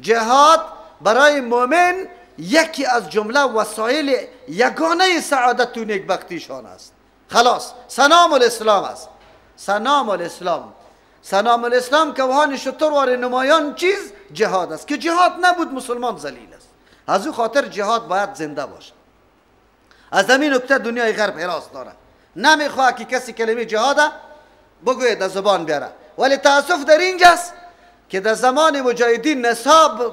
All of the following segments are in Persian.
جهاد برای مؤمن یکی از جمله وسایل یگانه سعادت و نیکبختیشان است. خلاص سنام الاسلام است. سنام الاسلام، سنام الاسلام که وهان شتر نمایان چیز جهاد است، که جهاد نبود مسلمان ذلیل است. از او خاطر جهاد باید زنده باشه. از همین نکته دنیای غرب هراس داره، نمیخواه که کسی کلمه جهاد بگوید از زبان بیاره. ولی تاسف در اینجاست که در زمان مجاهدین نصاب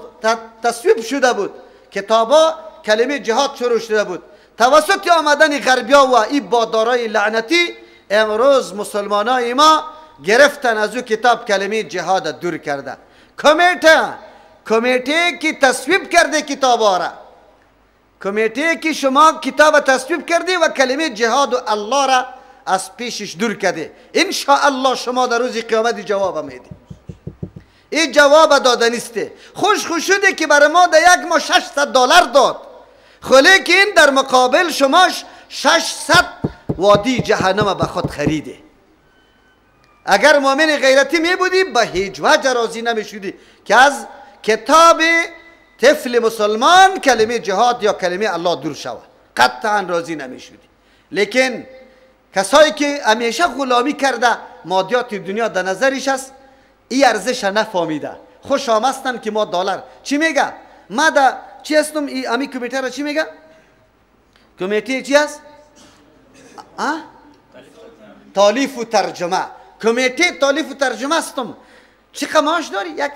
تصویب شده بود، کتابا کلمه جهاد شروع شده بود، توسط آمدن غربیا و این بادارای لعنتی امروز مسلمانای ما گرفتن از او کتاب کلمه جهاد دور کرده. کمیته که تصویب کرده کتاب را، کمیته که شما کتاب تصویب کرده و کلمه جهاد و الله را از پیشش دور کرده، ان شاء الله شما در روز قیامت جواب میدی. این جواب دادنیسته. خوش خوشوده که برای ما در یک ماه $600 داد، لیکن در مقابل شما 600 وادی جهنم به خود خریده. اگر مؤمن غیرتی می بودی به هیچ وجه راضی نمی شدی که از کتاب طفل مسلمان کلمه جهاد یا کلمه الله دور شود، قطعا راضی نمی شدی. لیکن کسایی که همیشه غلامی کرده، مادیات دنیا در نظرش است، این ارزش نفهمیده. خوش آمستن که ما دلار چی میگه؟ ما دا چی هستم؟ ای امی کمیته را چی میگه؟ کمیته چی است؟ تالیف و ترجمه. کمیته تالیف و ترجمه هستم. چی معاش داری؟ یک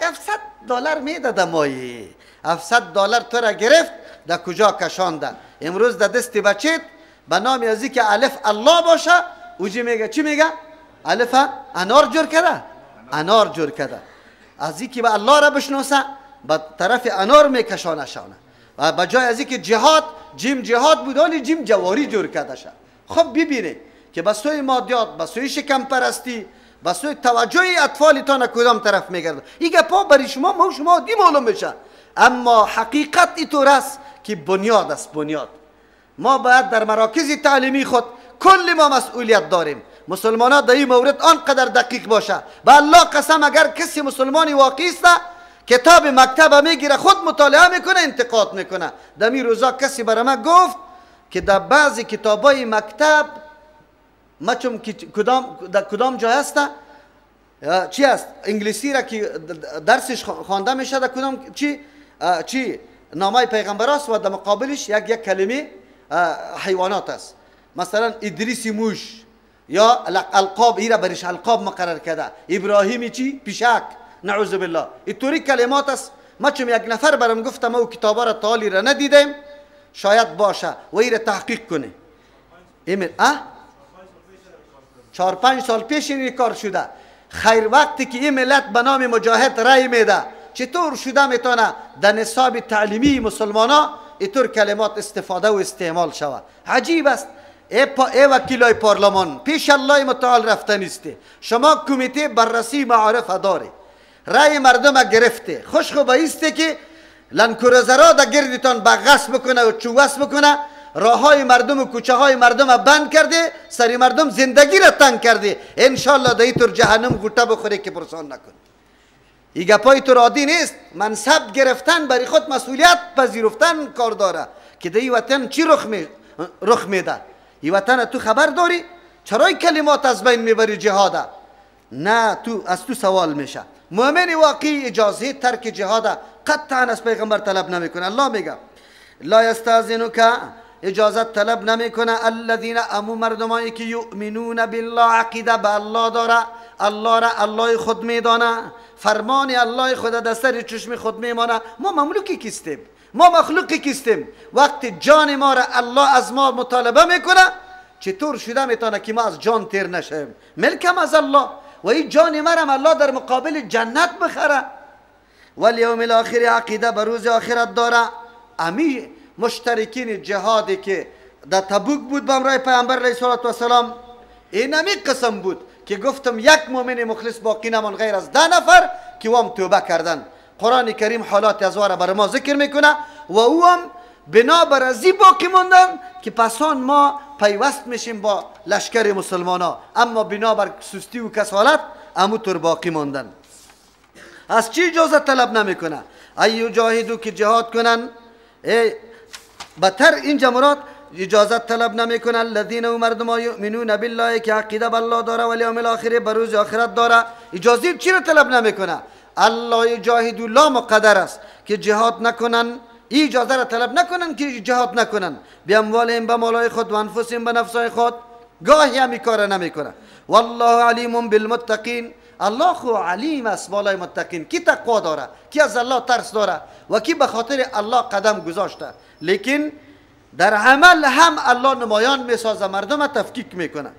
$700 میداده مایی. $700 تو را گرفت در کجا کشانده؟ امروز در دست بچیت به نام ازی که الف الله باشه، او چی میگه؟ چی میگه؟ الف انار جور کرده، انار جور کرده. از اینکه به الله را بشناسه به طرف انار میکشانه شانه، و به جای از اینکه جهاد جیم جهاد بود، ولی جیم جواری جور کرده شه. خب ببینید که به سوی مادیات، به سوی شکم پرستی، به سوی توجه اطفالتان کدام طرف میگرده. این گپا برای شما ما شما دی معلوم میشه، اما حقیقت اینطور است که بنیاد است. بنیاد ما باید در مراکز تعلیمی خود کل ما مسئولیت داریم. مسلمان ها در این مورد آنقدر دقیق باشه. به الله قسم اگر کسی مسلمانی واقعی است کتاب مکتب میگیره، خود مطالعه میکنه، انتقاد میکنه. در این روزا کسی برای ما گفت که در بعضی کتابای مکتب ما چون کدام در کدام جای هست چی است انگلیسی را که درسش خوانده میشه در کدام چی نامای پیغمبر است و در مقابلش یک کلمه حیوانات است، مثلا ادریس موش یا القاب، ایرا برش القاب مقرر کرده، ابراهیم چی پیشک، نعوذ بالله. اینطوری کلمات است. ما چون یک نفر برام گفتم او کتابا را تالی را ندیدیم، شاید باشه و ایرا تحقیق کنه. ایمیل 4-5 سال پیش این کار شده. خیر وقتی که این ملت به نام مجاهد رای میده، چطور شده میتونه در نصاب تعلیمی مسلمانا اینطور کلمات استفاده و استعمال شود؟ عجیب است. ای وکیلای پارلمان پیش الله متعال رفته نیسته، شما کمیته بررسی معارف داره، رای مردم گرفته، خوش خوب ایسته که لنکروزرا در گردتان بغص بکنه و چوس بکنه، راه های مردم و کوچه های مردم بند کرده، سری مردم زندگی را تنگ کرده. انشالله در اینطور جهنم غوطه بخوره که پرسان نکنه. این گپای تو عادی نیست. منصب گرفتن برای خود مسئولیت پذیرفتن کار داره که در این وطن چی رخ میده. این وطن تو خبر داری؟ چرا این کلمات از بین میبری جهاده؟ نه، تو از تو سوال میشه. مؤمن واقعی اجازه ترک جهاده قطعا از پیغمبر طلب نمیکنه. الله میگه لا یستاذنک، اجازت طلب نمیکنه الذین، امو مردمایی که یؤمنون بالله، عقیده به الله داره، الله را الله خود میدانه، فرمان الله خود در سر چشم خود میمانه. ما مملوکی کیستیم؟ ما مخلوقی کیستیم؟ وقتی جان ما را الله از ما مطالبه میکنه، چطور شده میتونه که ما از جان تیر نشیم؟ ملکم از الله و این جان مرم الله در مقابل جنت بخره. والیوم الاخر، عقیده به روز آخرت داره. امی مشترکین جهادی که در تبوک بود به همراه پیامبر علیه الصلاة والسلام، این امی قسم بود که گفتم یک مؤمن مخلص باقی نمان غیر از 10 نفر که وام توبه کردن. قرآن کریم حالات از را بر ما ذکر میکنه و او هم بنابر ازی باقی ماندن که پسان ما پیوست میشیم با لشکر مسلمان ها، اما بنابر سستی و کسالت امو طور باقی ماندن. از چی اجازه طلب نمیکنه؟ ای یجاهدو که جهاد کنن. ای بتر اینجا مراد اجازت طلب نمیکنن الذین و مردم یؤمنون بالله که عقیده به الله داره و الیوم الاخر، به روز آخرت داره. اجازه چی را طلب نمیکنه؟ الله یجاهدو لا مقدر است که جهاد نکنن، ای اجازه را طلب نکنن که جهاد نکنن، بیاموالهم به مالای خود و انفسهم به نفسای خود. گاهی هم این کار نمیکنه. والله علیم بالمتقین، الله خو علیم است بالای متقین، کی تقوا داره، کی از الله ترس داره و کی به خاطر الله قدم گذاشته. لیکن در عمل هم الله نمایان میسازه، مردم تفکیک میکنه.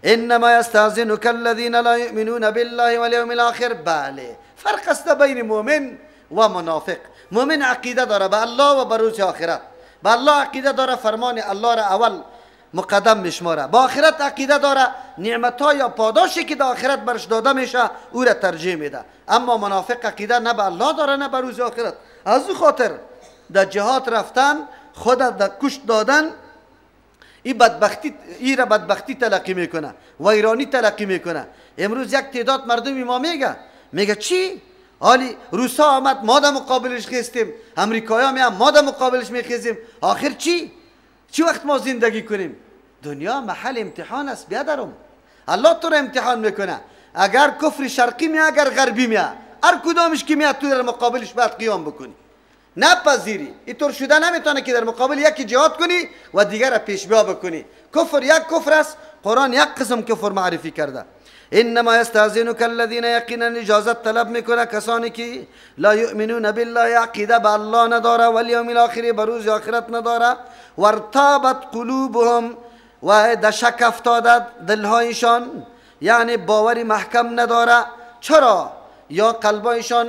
انما یستأذنک الذین لا یؤمنون بالله والیوم الاخر. بله، فرق است بین مؤمن و منافق. مؤمن عقیده داره به الله و به روز آخرت، به الله عقیده داره، فرمان الله را اول مقدم میشماره. با آخرت عقیده داره، نعمت یا پاداشی که در آخرت برش داده میشه او را ترجیح میده. اما منافق عقیده نه به الله داره نه به روز آخرت. از او خاطر در جهاد رفتن، خود در کشت دادن، ای بدبختی، ای را بدبختی تلقی میکنه و ایرانی تلقی میکنه. امروز یک تعداد مردم ما میگه چی؟ حالی روسا آمد ما در مقابلش خیستیم، امریکایا میام ما در مقابلش میخیزیم، آخر چی؟ چی وقت ما زندگی کنیم؟ دنیا محل امتحان است بیادرم. الله تو را امتحان میکنه. اگر کفر شرقی میاد، اگر غربی میاد، هر کدامش که میاد تو در مقابلش باید قیام بکنی، نپذیری. اینطور شده نمیتونه که در مقابل یکی جهاد کنی و دیگر را پیش بیا بکنی. کفر یک کفر است، قرآن یک قسم کفر معرفی کرده. انما یستأذنک الذین، یقینا اجازت طلب میکنه کسانی که لا یؤمنون بالله، عقیده به الله نداره، و الیوم الاخر، به روز آخرت نداره، وارتابت قلوبهم، و در شک افتاده دلهایشان، یعنی باوری محکم نداره. چرا؟ یا قلبایشان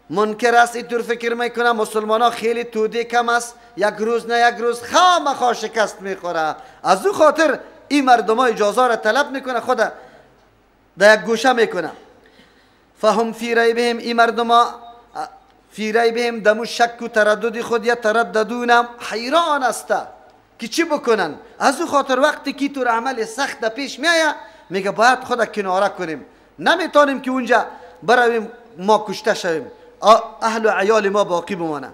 منکر است، اینطور فکر میکنه مسلمان ها خیلی توده کم است، یک روز نه یک روز خامخا شکست میخوره. از او خاطر این مردم ها اجازه را طلب میکنه، خود در یک گوشه میکنه. فهم فی ریبهم، این مردم ها فی ریبهم، دمو شک و تردد خود یترددون، حیران است که چی بکنن. از او خاطر وقتی که طور عمل سخت پیش میآید میگه باید خود کناره کنیم، نمیتونیم که اونجا برویم ما کشته شویم، اهل و عیال ما باقی بمانه.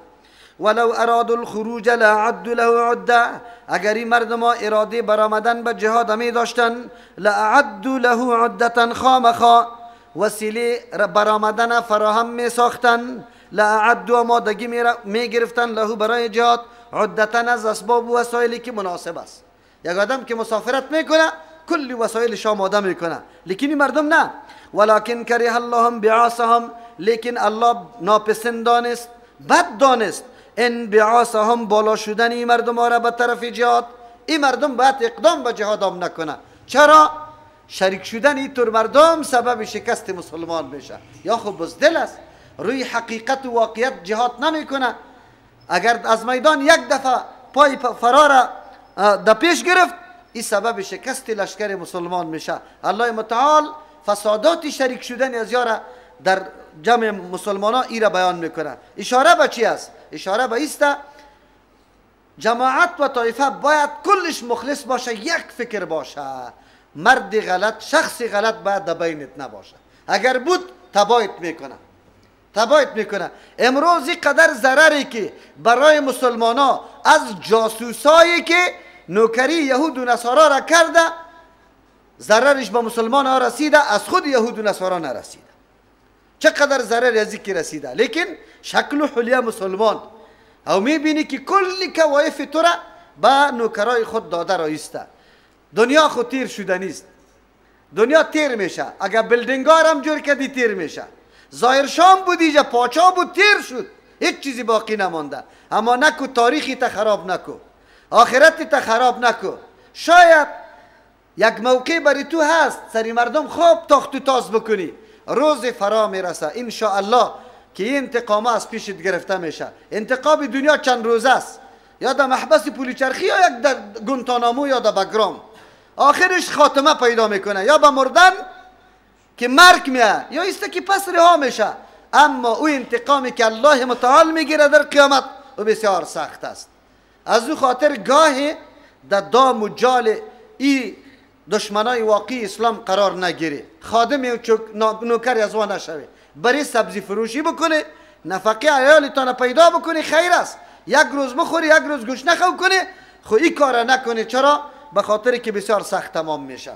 ولو ارادوا الخروج لأعدوا له عده، اگر این مردم ها اراده برآمدن به جهاد می داشتن، لأعدوا له عدة، خامخا وسیله برآمدن فراهم می ساختن، لأعدوا آمادگی می گرفتن، له برای جهاد، عدة از اسباب و وسایلی که مناسب است. یک آدم که مسافرت میکنه کلی وسایلش آماده میکنه، لیکن این مردم نه. ولکن کره الله بعاثهم، لیکن الله ناپسند دانست، بد دانست، ان بعاثهم، بالا شدن این مردم را به طرف جهاد. این مردم باید اقدام به جهاد هم نکنه. چرا؟ شریک شدن این طور مردم سبب شکست مسلمان میشه. یا خب بزدل است، روی حقیقت و واقعیت جهاد نمیکنه. اگر از میدان یک دفعه پای فرار در پیش گرفت، این سبب شکست لشکر مسلمان میشه. الله متعال فسادات شریک شدن از یاره در جمع مسلمان ها ای را بیان میکنه. اشاره به چی است؟ اشاره به ایست جماعت و طایفه باید کلش مخلص باشه، یک فکر باشه. مرد غلط، شخص غلط باید در بینت نباشه. اگر بود تبایت میکنه، تبایت میکنه. امروز قدر ضرری که برای مسلمان ها از جاسوسایی که نوکری یهود و نصارا را کرده، ضررش به مسلمان ها رسیده، از خود یهود و نصارا نرسیده. چقدر ضرر از که رسیده، لیکن شکل و حلیه مسلمان او میبینی که کل کوایف تو را به نوکرای خود داده رایسته. دنیا خود تیر شده نیست، دنیا تیر میشه. اگر building ها هم جور کردی تیر میشه. ظاهر شام بود اینجا پاچا بود تیر شد، هیچ چیزی باقی نمانده. اما نکو تاریخی تا خراب نکو، آخرتی تا خراب نکو. شاید یک موقع بری تو هست سری مردم خوب تاخت و تاز بکنی، روز فرا میرسه ان شاء الله که این انتقام از پیشت گرفته میشه. انتقام دنیا چند روزه است، یا در محبس پولیچرخی یا یک در گونتانامو یا در بگرام، آخرش خاتمه پیدا میکنه، یا به مردن که مرگ میه یا ایسته که پس رها میشه. اما او انتقامی که الله متعال میگیره در قیامت او بسیار سخت است. از او خاطر گاهی در دام و جال ای دشمنای واقعی اسلام قرار نگیری، خادم نوکر از نشوی، بری سبزی فروشی بکنه نفقه عیالتان پیدا بکنی خیر است. یک روز بخوری یک روز گوش نخو کنی، خو این کار نکنی. چرا؟ به خاطر که بسیار سخت تمام میشه.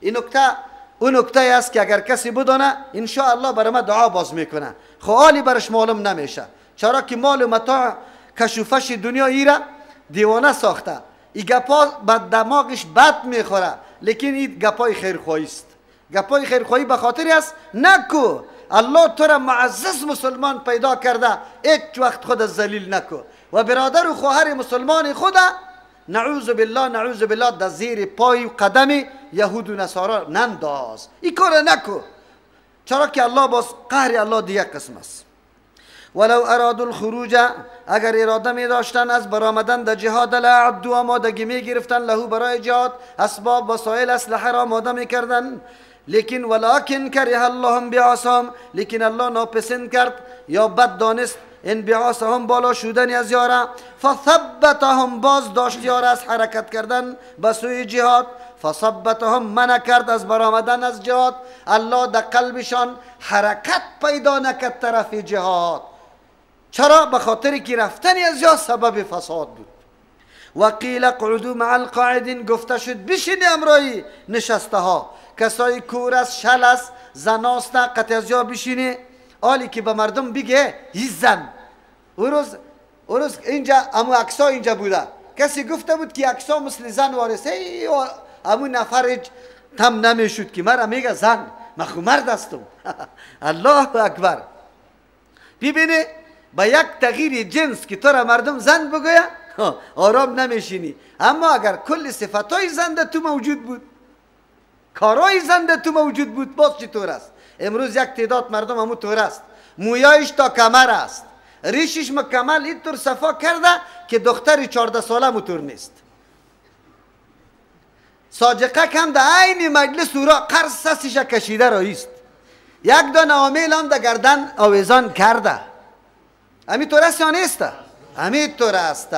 این نکته اون نکته است که اگر کسی بدانه ان شاء الله برای ما دعا باز میکنه، خو حالی برش معلوم نمیشه. چرا که مال و متاع کشوفش دنیا ایره دیوانه ساخته. این گپا به دماغش بد میخوره، لیکن این گپای خیرخواهی است. گپای خیرخواهی به خاطری است نکو الله تو را معزز مسلمان پیدا کرده، هیچ وقت خود ذلیل نکو و برادر و خواهر مسلمان خود نعوذ بالله نعوذ بالله در زیر پای و قدم یهود و نصارا ننداز. این کار نکو، چرا که الله باز قهر الله دیگه قسم است. ولو ارادوا الخروج، اگر اراده می داشتن از برآمدن در جهاد، لأعدوا آمادگی می گرفتن له برای جهاد، اسباب وسایل اسلحه را آماده می کردن. لیکن ولکن کره الله انبعاثهم، لیکن الله ناپسند کرد یا بد دانست انبعاثهم بالا شدن از یاره. فثبتهم باز داشت یاره از حرکت کردن به سوی جهاد. فثبتهم منع کرد از برآمدن از جهاد. الله در قلبشان حرکت پیدا نکرد طرف جهاد. چرا؟ به خاطر که رفتن از یا سبب فساد بود. و قیل اقعدوا مع القاعدین، گفته شد بشینی امرای نشسته ها، کسایی کور است، شل است، زناست، قطع از یا بشینی. آلی که به مردم بگه هیچ زن. او روز اینجا امو عکسا اینجا بوده، کسی گفته بود که عکسا مثل زن وارثه، امو نفر تم نمیشد که مرا میگه زن، من خو مرد هستم. الله اکبر. ببینی با یک تغییر جنس که تو را مردم زن بگویه آرام نمیشینی، اما اگر کل صفتهای زن در تو موجود بود، کارهای زن در تو موجود بود، باز چطور است؟ امروز یک تعداد مردم همون طور است، مویایش تا کمر است، ریشش مکمل اینطور صفا کرده که دختر 14 ساله موتور نیست. ساجقه کم در عین مجلس او را قرض سسش کشیده رایست، یک دانه عامل هم در گردن آویزان کرده. همین طور است یا نیست؟ همین طور است.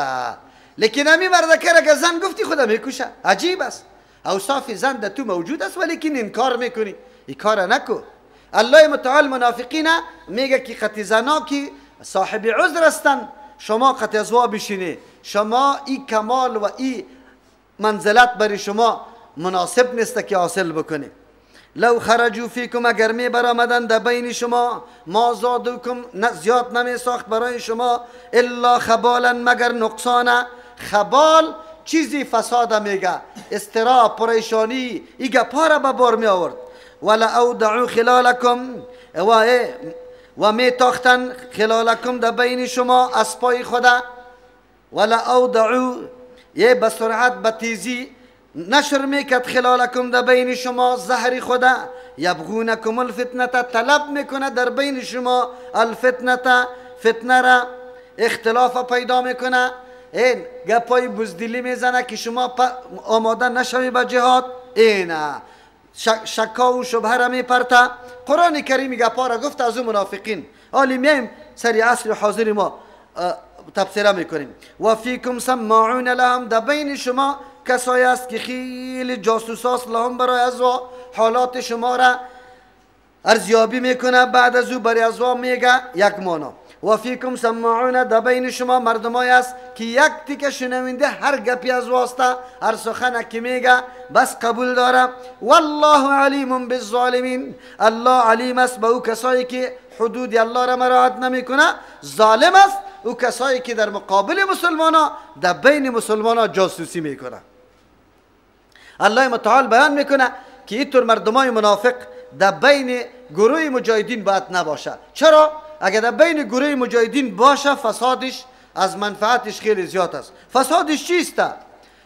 لیکن همین مردکه را که زن گفتی خدا میکشه. عجیب است. اوصاف زن در تو موجود است ولیکن انکار میکنی. این کار نکو. الله متعال منافقین میگه که قطع زنا که صاحب عذر هستن، شما قطع ازوا بشینی، شما این کمال و این منزلت برای شما مناسب نیست که حاصل بکنی. لو خرجوا فیکم، اگر می برآمدن در بین شما، ما زادوکم، زیاد نمی ساخت برای شما، الا خبالا مگر نقصانه. خبال چیزی فساد میگه، اضطراب، پریشانی، این گپا را به بار می آورد. ولا اودعوا خلالکم، و می تاختن خلالکم در بین شما اسپای خدا. ولا اودعوا یه به سرعت به تیزی نشر میکرد خلالکم در بین شما زهر خدا. یبغونکم الفتنه، طلب میکنه در بین شما الفتنه، فتنه را، اختلاف پیدا میکنه. این گپای بزدلی میزنه که شما آماده نشوی به جهاد. اینه شکا و شبهه را میپرته. قرآن کریم گپا را گفت از اون منافقین. حالی میایم سری عصر حاضر ما تبصره میکنیم. و فیکم سماعون لهم، در بین شما کسایی است که خیلی جاسوس است لهم برای ازوا، حالات شما را ارزیابی میکنه، بعد از او برای ازوا میگه یک مانا. و فیکم سماعون، در بین شما مردمای است که یک تیکه شنونده هر گپی از واسطه، هر سخنه که میگه بس قبول داره. والله علیم بالظالمین، الله علیم است به او کسایی که حدود الله را مراعات نمیکنه، ظالم است او کسایی که در مقابل مسلمانا در بین مسلمانا جاسوسی میکنه. الله متعال بیان میکنه که اینطور مردمای منافق در بین گروه مجاهدین باید نباشه. چرا؟ اگر در بین گروه مجاهدین باشه فسادش از منفعتش خیلی زیاد است. فسادش چیست؟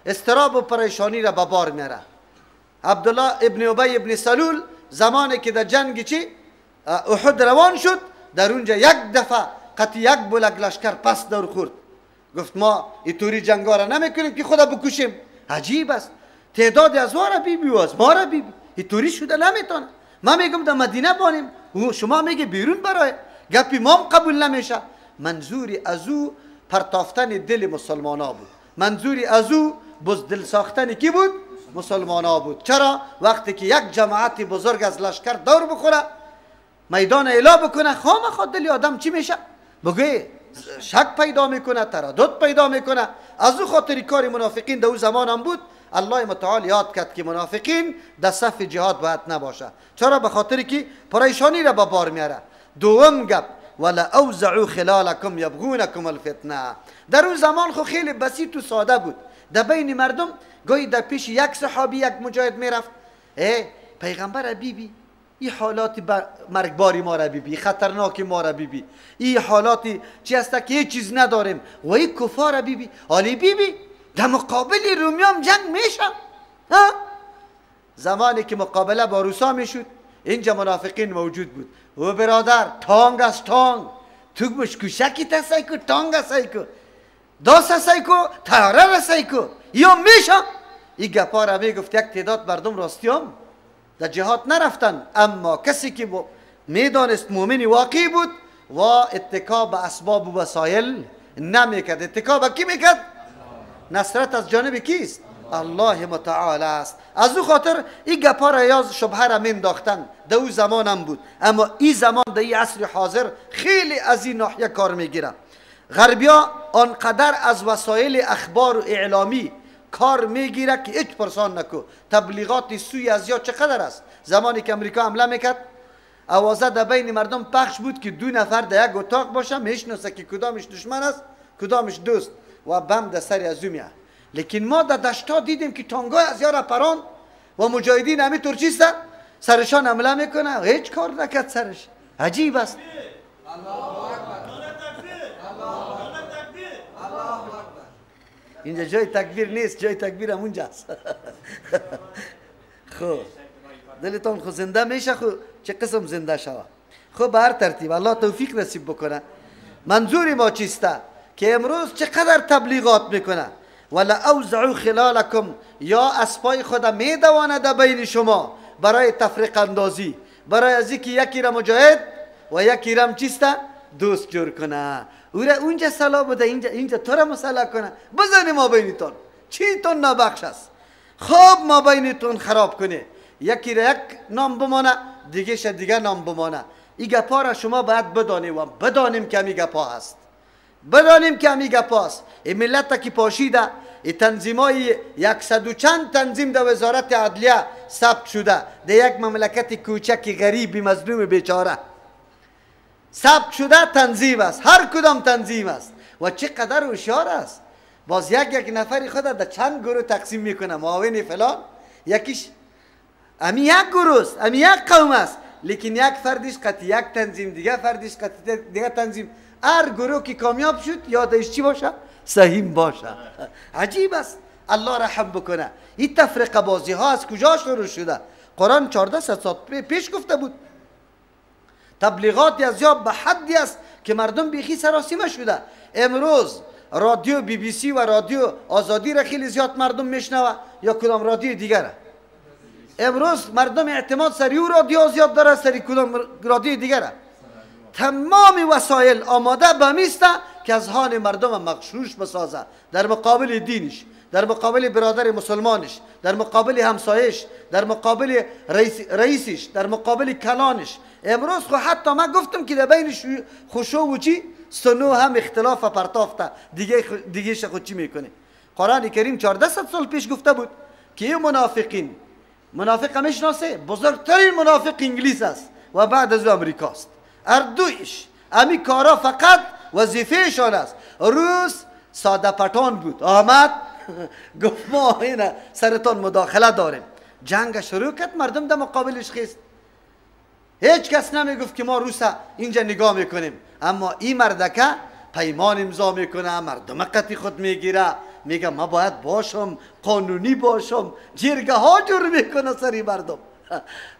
اضطراب و پریشانی را به بار میاره. عبدالله ابن ابی ابن سلول زمانی که در جنگ چی احد روان شد، در اونجا یک دفعه قطع یک بلک لشکر پس در خورد، گفت ما اینطوری جنگا را نمیکنیم که خدا بکشیم. عجیب است، تعداد از ما را بی و از ما را بی، اینطوری شده نمیتونه. ما میگم در مدینه بانیم، شما میگه بیرون برای گپی مام قبول نمیشه. منظوری از او پرتافتن دل مسلمان ها بود، منظوری از او بزدل ساختن کی بود؟ مسلمان ها بود. چرا؟ وقتی که یک جماعت بزرگ از لشکر دور بخوره، میدان اعلا بکنه، خامخا دل آدم چی میشه؟ بگه شک پیدا میکنه، تردد پیدا میکنه. از او خاطر کار منافقین در او زمان هم بود. الله متعال یاد کرد که منافقین در صف جهاد باید نباشه. چرا؟ به خاطر که پریشانی را به بار میاره. دوم گپ ولا اوزعوا خلالکم یبغونکم الفتنه. در اون زمان خو خیلی بسیط و ساده بود. در بین مردم گاهی در پیش یک صحابی یک مجاهد میرفت، ای پیغمبر بیبی این حالات مرگباری ما را بیبی، خطرناک ما را بیبی، این حالات چی هست که هیچ چیز نداریم و این کفار بیبی، حالی بیبی در مقابل رومیام جنگ میشه. زمانی که مقابله با روسا میشد اینجا منافقین موجود بود. او برادر تانگ است تانگ، تو مشکوشکی تسای کو، تانگ سای کو، داس سای کو، تیاره سای کو، یا میشه. این گپا را میگفت. یک تعداد مردم راستیام در جهاد نرفتن، اما کسی که میدانست مؤمن واقعی بود و اتکا به اسباب و وسایل نمیکرد. اتکا به کی میکرد؟ نصرت از جانب کیست؟ الله متعال است. از او خاطر این گپا را یا شبهه را مینداختن. در او زمان هم بود، اما این زمان در این عصر حاضر خیلی از این ناحیه کار میگیره. غربیا آنقدر از وسایل اخبار و اعلامی کار میگیره که هیچ پرسان نکو. تبلیغات سوی از یا چقدر است. زمانی که امریکا حمله میکرد اوازه در بین مردم پخش بود که دو نفر در یک اتاق باشه میشناسه که کدامش دشمن است کدامش دوست و بم در سر از او میاد. لیکن ما در دشتا دیدیم که تانگای از یارا پران و مجاهدین همینطور چیست سرشان حمله میکنه، هیچ کار نکرد سرش. عجیب است. اینجا جای تکبیر نیست، جای تکبیر هم اونجاست. خب دلتان خو زنده میشه، خو چه قسم زنده شوه. خب به هر ترتیب الله توفیق نصیب بکنه. منظور ما چیسته؟ که امروز چقدر تبلیغات میکنه. ولا اوزعوا خلالکم، یا اسپای خود میدوانه در بین شما برای تفریق اندازی، برای از اینکه یکی را مجاهد و یکی را چیسته دوست جور کنه، او را اونجا سلا بوده اینجا تو را مسلا کنه، بزنی ما بینتون چیتون نبخش است. خب ما بینتون خراب کنه، یکی را یک نام بمانه دیگه ش دیگه نام بمانه. این گپا را شما باید بدانیم و بدانیم که همی گپا هست، بدانیم که همی گپا است. این ملت که پاشیده، این تنظیمای 100 و چند تنظیم در وزارت عدلیه ثبت شده در یک مملکت کوچک غریب مظلوم بیچاره ثبت شده تنظیم است، هر کدام تنظیم است و چقدر هوشیار است. باز یک نفری خود در چند گروه تقسیم میکنه، معاون فلان یکیش امی یک گروه است، امی یک قوم است، لیکن یک فردیش قطعی یک تنظیم، دیگه فردیش قطعی دیگه تنظیم. هر گروه که کامیاب شد یادش چی باشه؟ سهیم باشه. عجیب است. الله رحم بکنه. این تفرقه بازی ها از کجا شروع شده؟ قرآن 1400 سال پیش گفته بود. تبلیغات از یا به حدی است که مردم بیخی سراسیمه شده. امروز رادیو بی بی سی و رادیو آزادی را خیلی زیاد مردم میشنوه یا کدام رادیو دیگر. امروز مردم اعتماد سری او رادیو زیاد داره سری کدام رادیو دیگر. تمام وسایل آماده به میسته که از حال مردم مغشوش بسازه، در مقابل دینش، در مقابل برادر مسلمانش، در مقابل همسایش، در مقابل رئیسش، در مقابل کلانش. امروز خو حتی من گفتم که در بین خشوع و چی سنو هم اختلاف و پرتافته، دیگه خود چی میکنه. قرآن کریم 1400 سال پیش گفته بود که این منافقین، منافق هم میشناسه، بزرگترین منافق انگلیس است و بعد از امریکاست. اردویش امی کارا فقط وظیفهشان است. روس ساده پتان بود، آمد گفت ما اینه سرتان مداخله داریم، جنگ شروع کرد، مردم در مقابلش خیست. هیچ کس نمیگفت که ما روس اینجا نگاه میکنیم، اما این مردکه پیمان امضا میکنه، مردم قطعی خود میگیره، میگه ما باید باشم، قانونی باشم، جرگه ها جور میکنه سری مردم.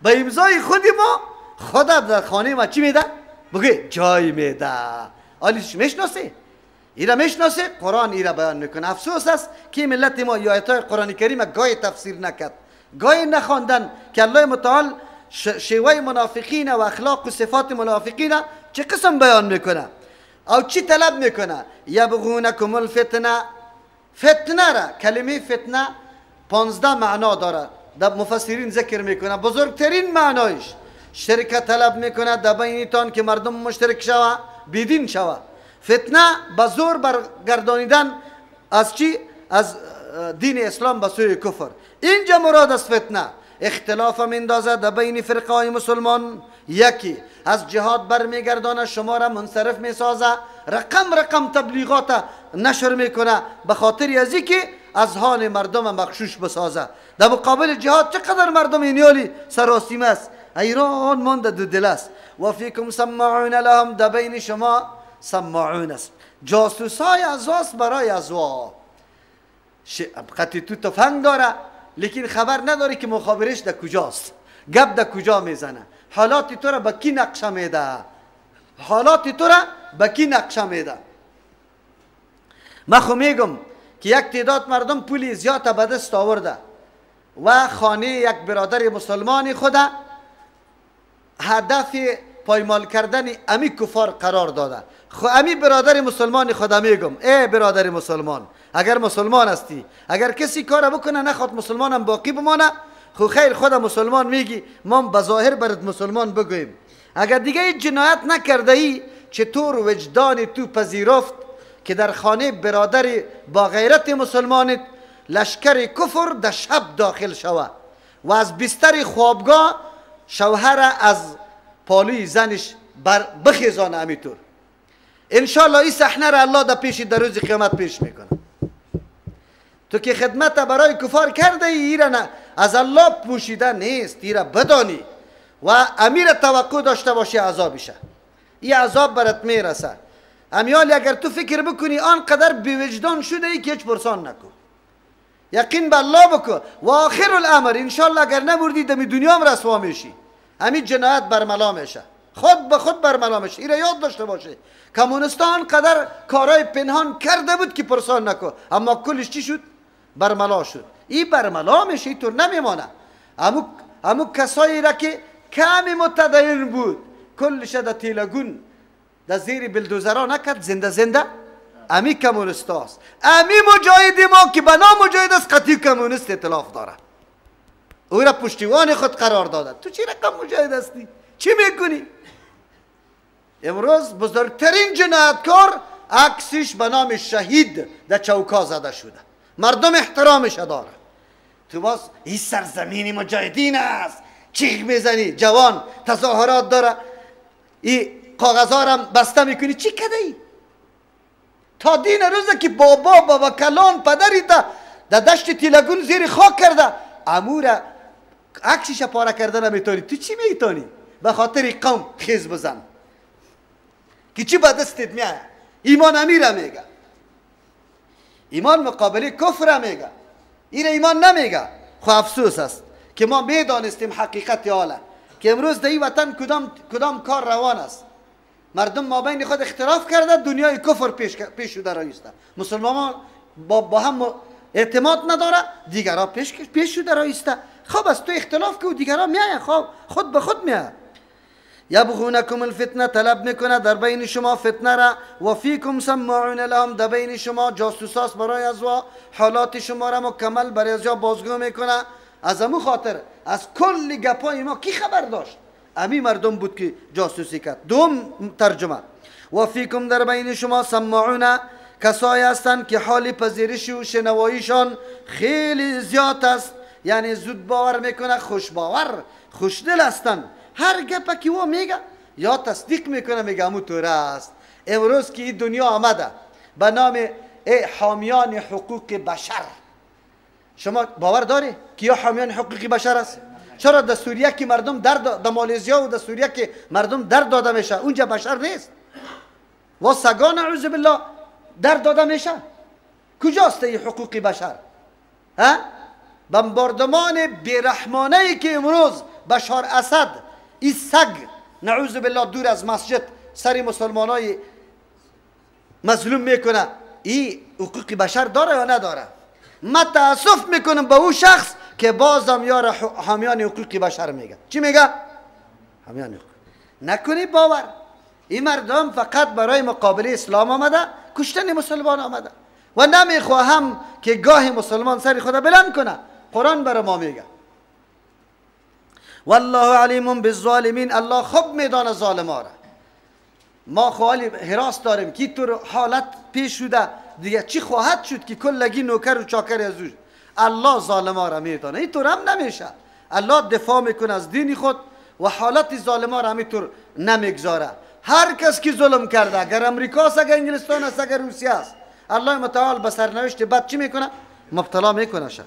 به امضای خودی ما خدا در خانه ما چی میده؟ بگه جای میده. آلیش میشناسی؟ ایرا میشناسی؟ قرآن ایرا بیان میکنه. افسوس است که ملت ما آیات قرآن کریم گاهی تفسیر نکرد، گاهی نخواندن که الله متعال شیوه منافقین و اخلاق و صفات منافقین چه قسم بیان میکنه او چی طلب میکنه. یبغونکم الفتنه، فتنه را، کلمه فتنه 15 معنا داره، در مفسرین ذکر میکنه. بزرگترین معنایش شرکت طلب میکنه در بینتان که مردم مشترک شوه، بیدین شوه. فتنه به زور برگردانیدن از چی؟ از دین اسلام به سوی کفر. اینجا مراد از فتنه اختلاف میندازه در بین فرقه های مسلمان. یکی از جهاد برمیگردانه، شما را منصرف میسازه، رقم رقم تبلیغات نشر میکنه به خاطر از که از حال مردم مغشوش بسازه. در مقابل جهاد چقدر مردم اینیالی سراسیمه است، ایران مانده دو دل است. و فیکم سماعون لهم، در بین شما سماعون است، جاسوسای ازواست برای ازوا. قطعی تو تفنگ داره لیکن خبر نداری که مخابرش در کجاست، گپ در کجا میزنه، حالات تو را به کی نقشه میده، حالات تو را به کی نقشه میده. من خو میگم که یک تعداد مردم پولی زیاد به دست آورده و خانه یک برادر مسلمان خود هدف پایمال کردن امی کفار قرار داده. خو امی برادر مسلمان خود میگم ای برادر مسلمان، اگر مسلمان هستی، اگر کسی کار بکنه نخواد مسلمانم باقی بمانه، خو خیر خود مسلمان میگی، ما بظاهر برات مسلمان بگوییم. اگر دیگه جنایت نکرده ای، چطور وجدان تو پذیرفت که در خانه برادر با غیرت مسلمانت لشکر کفر در شب داخل شوه و از بستر خوابگاه شوهر از پالوی زنش بر بخیزانه؟ امیطور انشالله این صحنه را الله در پیش در روز قیامت پیش میکنه. تو که خدمت برای کفار کرده ای، ایره نه از الله پوشیده نیست، ایره بدانی و امیر توقع داشته باشی عذابشه، این عذاب برات میرسه. امیال اگر تو فکر بکنی آنقدر بیوجدان شده ای که هیچ پرسان نکن، یقین به الله بکن و آخر الامر انشالله اگر نمردی دمی دنیا هم رسوا میشی، همین جنایت برملا میشه، خود به خود برملا میشه. ایره یاد داشته باشه کمونستان قدر کارهای پنهان کرده بود که پرسان نکن، اما کلش چی شد؟ برملا شد. این برملا میشه، اینطور نمیمانه. امو کسایی را که کمی متدین بود کلش در تیلگون در زیر بلدوزرا نکرد، زنده زنده. امی کمونست است، امی مجاهد ما که بنا مجاهد است قطعی کمونست ائتلاف داره، او را پشتیوان خود قرار داده. تو چی رقم مجاهد هستی؟ چی میکنی؟ امروز بزرگترین جنایتکار عکسش به نام شهید در چوکا زده شده، مردم احترامش داره. تو باز این سرزمین مجاهدین است چیغ میزنی، جوان تظاهرات داره، این کاغذها را بسته میکنی، چی کده ای؟ تا دین روزه که بابا بابا کلان پدری تا در دشت تیلگون زیر خاک کرده، امور عکسش پاره کرده نمیتونی، تو چی میتونی؟ به خاطر قوم خیز بزن که چی به دستت میاد. ایمان امیره میگه، ایمان مقابله کفر میگه، این ایمان نمیگه. خو افسوس است که ما میدانستیم حقیقت حاله که امروز در این وطن کدام کار روان است. مردم ما بین خود اختلاف کرده، دنیای کفر پیش شده رایسته، مسلمان با هم اعتماد نداره، دیگرها پیش شده رایسته. خب از تو اختلاف که دیگرها میآید، خب خود به خود میآید. یبغونکم الفتنه، طلب میکنه در بین شما فتنه را، و فیکم سماعون لهم، در بین شما جاسوساس برای ازوا، حالات شما را مکمل برای ازوا بازگو میکنه. از امو خاطر از کل گپای ما کی خبر داشت؟ امی مردم بود که جاسوسی کرد. دوم ترجمه، و فیکم در بین شما سماعون، کسایی هستند که حال پذیرش و شنواییشان خیلی زیاد است، یعنی زود باور میکنه، خوش باور خوشدل هستند، هر گپه که او میگه یا تصدیق میکنه، میگه امو طوره است. امروز که این دنیا آمده به نام حامیان حقوق بشر، شما باور داری که یا حامیان حقوق بشر است؟ چرا در سوریه که مردم در مالزیا و در سوریه که مردم در داده میشه اونجا بشر نیست و سگان اعوذ بالله در داده میشه؟ کجاست این حقوق بشر؟ ها؟ بمباردمان بیرحمانه ای که امروز بشار اسد این سگ نعوذ بالله دور از مسجد سر مسلمانای مظلوم میکنه، این حقوق بشر داره یا نداره؟ من تاسف میکنم به او شخص که بازم یار حامیان حقوق بشر میگه. چی میگه؟ حامیان حقوق. نکنی باور این مردم فقط برای مقابله اسلام آمده، کشتن مسلمان آمده و نمیخواهم که گاه مسلمان سر خود بلند کنه. قرآن برای ما میگه والله علیم بالظالمین، الله خوب میدانه ظالما را. ما خوالی حراس داریم که طور حالت پیش شده، دیگه چی خواهد شد که کلگی نوکر و چاکر از او. الله ظالما را میدانه، اینطور هم نمیشه. الله دفاع میکنه از دین خود و حالت ظالما را همینطور نمیگذاره. هر کس که ظلم کرده، اگر امریکا است، اگر انگلستان است، اگر روسیه است، الله متعال به سرنوشت بد چی میکنه؟ مبتلا میکنه شه.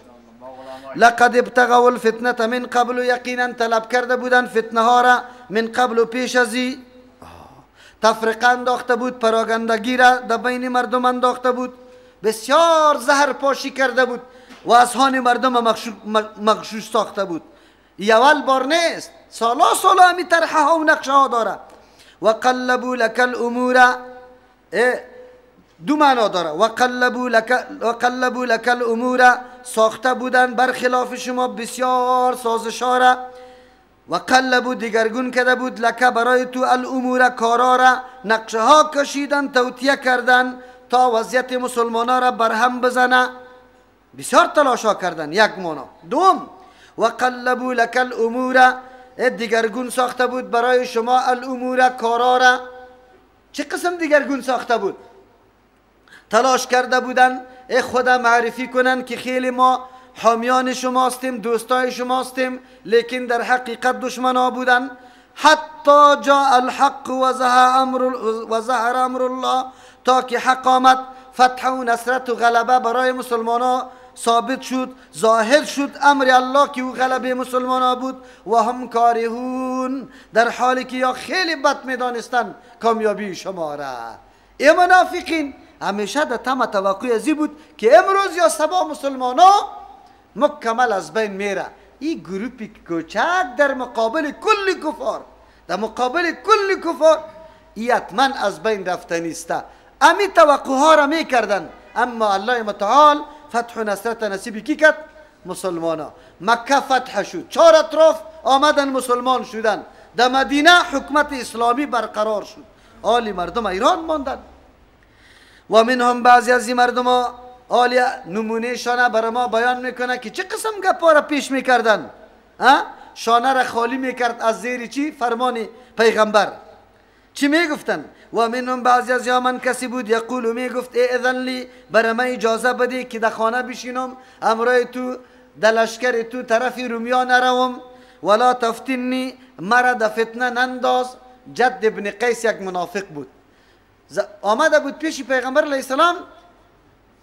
لقد ابتغوا الفتنه من قبل، یقینا طلب کرده بودن فتنه ها را من قبل و پیش از ای، تفرقه انداخته بود، پراگندگی را در بین مردم انداخته بود، بسیار زهر پاشی کرده بود و اذهان مردم مغشوش ساخته بود. اول بار نیست، سالا سالا همی طرحه ها و نقشه ها داره. و قلبوا لك الامور، دو معنا داره. و قلبوا لك الامور، ساخته بودن برخلاف شما بسیار سازش ها را. و قلبوا دیگرگون کرده بود، لک برای تو، الامور کارا را، نقشه ها کشیدن، توطیه کردن تا وضعیت مسلمان ها را برهم بزنه. بسیار تلاش ها کردن، یک معنا. دوم و قلبوا لك الامور، دیگرگون ساخته بود برای شما الامور کارا را. چه قسم دیگرگون ساخته بود؟ تلاش کرده بودن خدا معرفی کنن که خیلی ما حامیان شما هستیم، دوستای شما هستیم، لیکن در حقیقت دشمنا بودن. حتی جاء الحق و ظهر امر الله، تا که حق آمد، فتح و نصرت و غلبه برای مسلمان ثابت شد، ظاهر شد امر الله که او غلبه مسلمان بود. و هم کارهون، در حالی که یا خیلی بد میدانستند کامیابی شما را. ای منافقین همیشه در طمع توقع ازی بود که امروز یا صبا مسلمان ها مکمل از بین میره. این گروپی کوچک در مقابل کل کفار، در مقابل کل کفار، ای حتما از بین رفتنیسته. امی توقع ها را میکردن، اما الله متعال فتح و نصرت نصیب کی کرد؟ مسلمان ها. مکه فتح شد، چهار اطراف آمدن مسلمان شدن، در مدینه حکومت اسلامی برقرار شد، آلی مردم ایران ماندن. و منهم بعضی از این مردم ها، آلی نمونه شانه برای ما بیان میکنه که چه قسم گپا را پیش میکردن. شانه را خالی میکرد از زیر چی؟ فرمان پیغمبر. چی میگفتن؟ و منهم بعضی از یامن کسی بود یقول میگفت اذن لی، برای من اجازه بده که در خانه بشینم، امرای تو در لشکر تو طرف رومیا نروم، ولا تفتنی، مرا در فتنه ننداز. جد ابن قیس یک منافق بود، آمده بود پیش پیغمبر علیه السلام.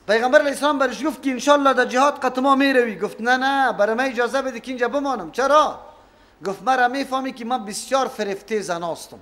پیغمبر علیه السلام برش گفت که انشالله در جهاد قطما میروی. گفت نه نه، برای من اجازه بده که اینجا بمانم. چرا؟ گفت مرا میفهمی که من بسیار فرفته زن هستم.